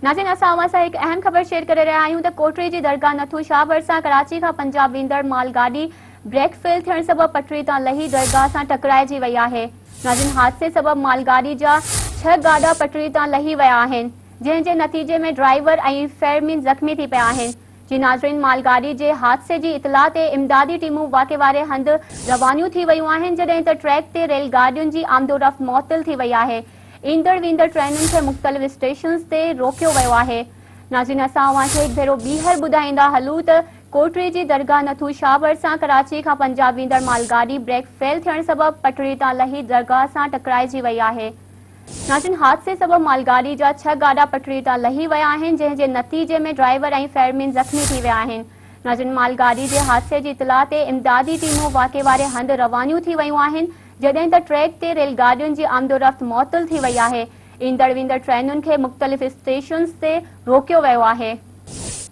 ناظرين اسان اوهان سان هڪ اهم خبر شيئر ڪري رهيا آهيون ته ڪوٽڙي جي درگاهه نٿو شاهه ڀرسان ڪراچي کان پنجاب ويندڙ مال گاڏي بريڪ فيل ٿيڻ سبب پٽڙي تان لهي درگاهه سان ٽڪرائجي وئي آهي. ناظرين حادثي سبب مال گاڏي جا ڇهه گاڏا پٽڙي تان لهي ويا آهن جنهن جي نتيجي ۾ ڊرائيور ۽ فيئرمين زخمي ٿي پيا آهن. جي ناظرين مال گاڏي جي حادثي جي اطلاع تي امدادي ٽيمون واقعي واري هنڌ روانيون ٿي ويون آهن جڏهن ته ٽريڪ تي ريل گاڏين جي آمدورفت معطل ٿي وئي آهي. ايندڙ ويندڙ ٽرينن کي مختلف اسٽيشنز تي روڪيو ويو آهي. ناظرين اسان اوهان کي هڪ ڀيرو ٻيهر ٻڌائيندا هلون ته ڪوٽڙي جي درگاهه نٿو شاهه ڀرسان ڪراچي کان پنجاب ويندڙ مال گاڏي بريڪ فيل ٿيڻ سبب پٽڙي تان لهي درگاهه سان ٽڪرائجي وئي آهي. ناظرين حادثي سبب مال گاڏي جا ڇهه گاڏا پٽڙي تان لهي ويا آهن جنهن جي نتيجي ۾ ڊرائيور ۽ فيئرمين زخمي ٿي ويا آهن. ناظرين مال گاڏي جي حادثي جي اطلاع تي امدادي ٽيمون واقعي واري هنڌ روانيون ٿي ويون آهن. جڏهن ته ٽريڪ تي ريل گاڏين جي آمدورفت معطل ٿي وئي آهي، ايندڙ ويندڙ ٽرينن کي مختلف اسٽيشنز تي روڪيو ويو آهي.